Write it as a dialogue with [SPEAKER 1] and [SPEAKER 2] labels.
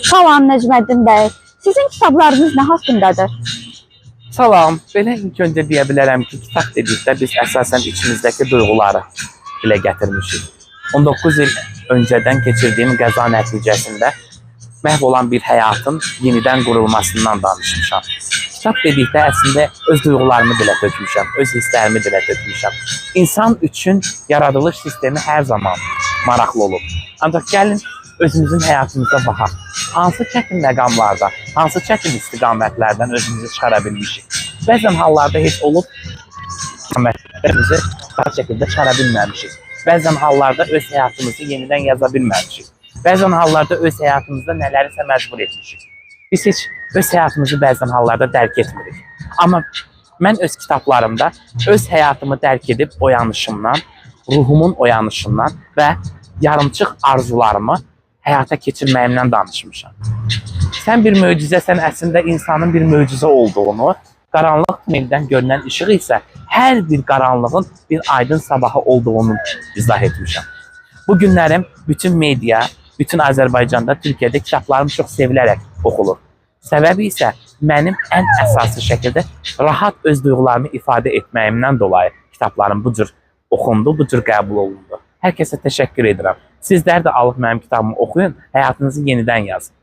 [SPEAKER 1] Salam Nəcməddin bəy. Sizin kitablarınız nə haqqındadır?
[SPEAKER 2] Salam. Belə ilk öncə deyə bilərəm ki, kitab dedikdə biz əsasən içimizdəki duyğuları dilə gətirmişik. 19 il öncədən keçirdiyim qəza nəticəsində məhv olan bir həyatın yenidən qurulmasından danışmışam. Kitab dedikdə əslində öz duyğularımı dilə tökmüşəm, öz hisslərimi dilə tökmüşəm. İnsan üçün yaradılış sistemi hər zaman maraqlı olub. Ancaq gəlin özümüzün həyatımıza baxaq. Hansı çətin məqamlarda, hansı çətin istiqamətlərdən özümüzü çıxara bilmişik? Bəzən hallarda heç olub istiqamətlərimizi rahat şəkildə çıxara bilməmişik. Bəzən hallarda öz həyatımızı yenidən yaza bilməmişik. Bəzən hallarda öz həyatımızda nələrisə məcbur etmişik. Biz heç öz həyatımızı bəzən hallarda dərk etmirik. Amma mən öz kitablarımda öz həyatımı dərk edib oyanışımdan, ruhumun oyanışından və yarımçıq arzularımı həyata keçirməyimdən danışmışam. Sən bir möcüzəsən, əslində insanın bir möcüzə olduğunu, qaranlıq tuneldən görünən işıq isə hər bir qaranlığın bir aydın sabahı olduğunu izah etmişəm. Bu günlərim bütün media, bütün Azərbaycanda, Türkiyədə kitablarım çox sevilərək oxulur. Səbəbi isə mənim ən əsası şəkildə rahat öz duyğularımı ifadə etməyimdən dolayı kitablarım bu cür oxundu, bu cür qəbul olundu. Hər kəsə təşəkkür edirəm. Sizlər də alıb mənim kitabımı oxuyun, həyatınızı yenidən yazın.